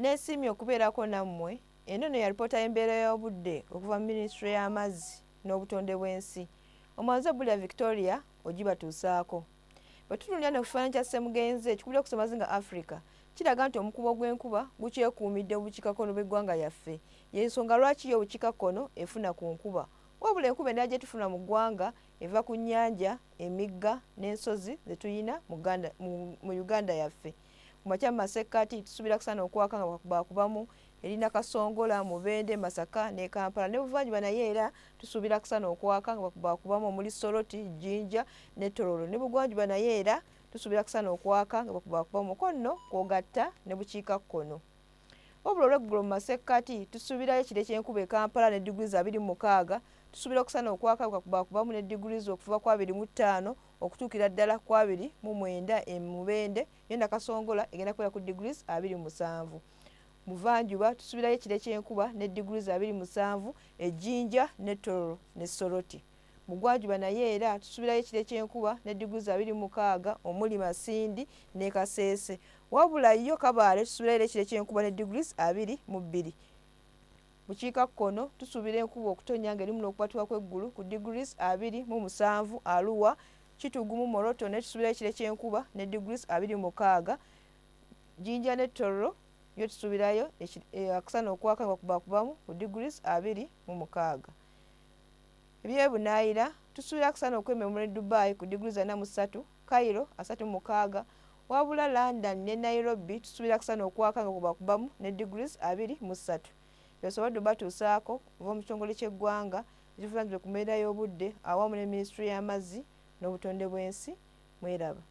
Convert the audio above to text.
Neesiimye okubeerako nammwe. Eno nno y'alipoota y'embeera y'obudde okuva mu minisitule y'amazzi n'obutonde bw'ensi. Omwanze Bulya Victoria ogibatuusaako. Bwe tutunuulira nno ku kifaananyi kya Ssemugenzi ekikubira ku Ssemazinga Africa, kiraga nti omukubo gw'enkuba gukyekuumidde mu bukiikakkono bw'eggwanga lyaffe. Y'ensonga lwaki yo obukiikakkono efuna ku nkuba. Wabula enkuba endala gye tufuna mu ggwanga eva ku nnyanja, emigga n'ensozi ze tulina mu Uganda yaffe. Ku makya mu masekkati tusuubira kusana okwaka nga bakubamu eri Nakasongola, Mubende, Masaka ne Kampala ne Buvanjuba naye era tusuubira kusana okwaka nga bakubamu omuli Soroti, Jinja ne Tororo ne Bugwanjuba naye era tusuubira kusana okwaka nga bakubamu ko nno kw'ogatta ne bukiikakkono. Wabula olweggulo mu masekkati tusuubirayo ekire ky'enkuba e Kampala ne degrees 26, tusuubira okusana okwaka nga bakubamu ne degrees okuva ku 25 okutuukira ddala ku 29 e Mubende. Yo Nakasongola egenda kubeera ku degrees 27. Buvanjuba tusuubirayo ekire ky'enkuba ne degrees 27 e Jinja ne Tororo ne Soroti. Bugwanjuba naye era tusuubirayo ekire ky'enkuba ne degrees 26 omuli Masindi ne Kasese. Wabula yo Kabaale tusuubirayo era ekire ky'enkuba ne degrees 22. Bukiikakkono tusuubira enkuba okutonnya ng'erimu n'okubatuka kw'eggulu ku degrees 27 Arua, Kitugu mu Moroto ne tusuubirayo ekire ky'enkuba ne degrees 26. Jinja ne Tororo yo tusuubirayo akasana okwaka nga kubakubamu ku degrees 26. Ebyebunaayira tusuubira akasana okwememula ne Dubai ku degrees 43, Cairo 36, wabula London ne Nairobi tusuubira akasana okwaka nga kubakubamu ne degrees 23. Byosobodde batuusaako okuva mu kitongole ky'eggwanga ekivunaanyizibwa ku mbeera y'obudde awamu ne minisitule y'amazzi n'obutonde bw'ensi. Mweraba.